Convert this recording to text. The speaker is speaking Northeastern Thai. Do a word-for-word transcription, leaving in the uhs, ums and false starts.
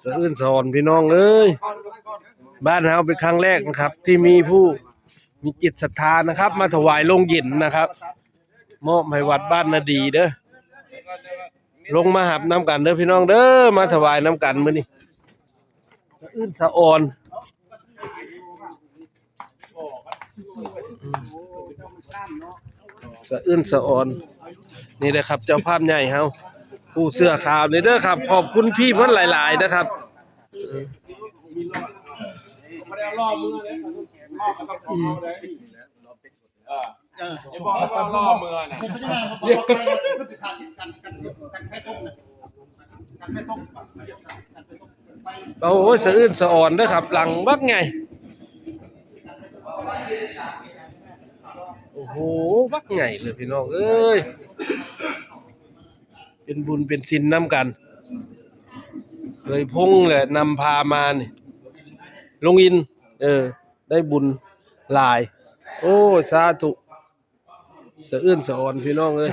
สะอื้นสะออนพี่น้องเอ้ย บ้านเฮาเป็นครั้งแรกนะครับ ที่มีผู้มีจิตศรัทธานะครับ มาถวายโลงเย็นนะครับ มอบให้วัดบ้านนาดีเด้อ ลงมาหับน้ำกันเด้อพี่น้องเด้อ มาถวายน้ำกันมื้อนี้ สะอื้นสะออน สะอื้นสะออน นี่แหละครับ เจ้าภาพใหญ่เฮา ผู้เสื้อขาวนี่เด้อครับ ขอบคุณพี่เพิ่นหลายๆนะครับ โอ้ย สะอื้นสะออนเด้อครับ หลังบักใหญ่ โอ้โห บักใหญ่เลยพี่น้องเอ้ย เป็นบุญเป็นศีลนำกัน เคยพงแหละนำพามานี่ ลงอิน เออ ได้บุญหลาย โอ้ สาธุ สะอื้นสะออนพี่น้องเอ้ย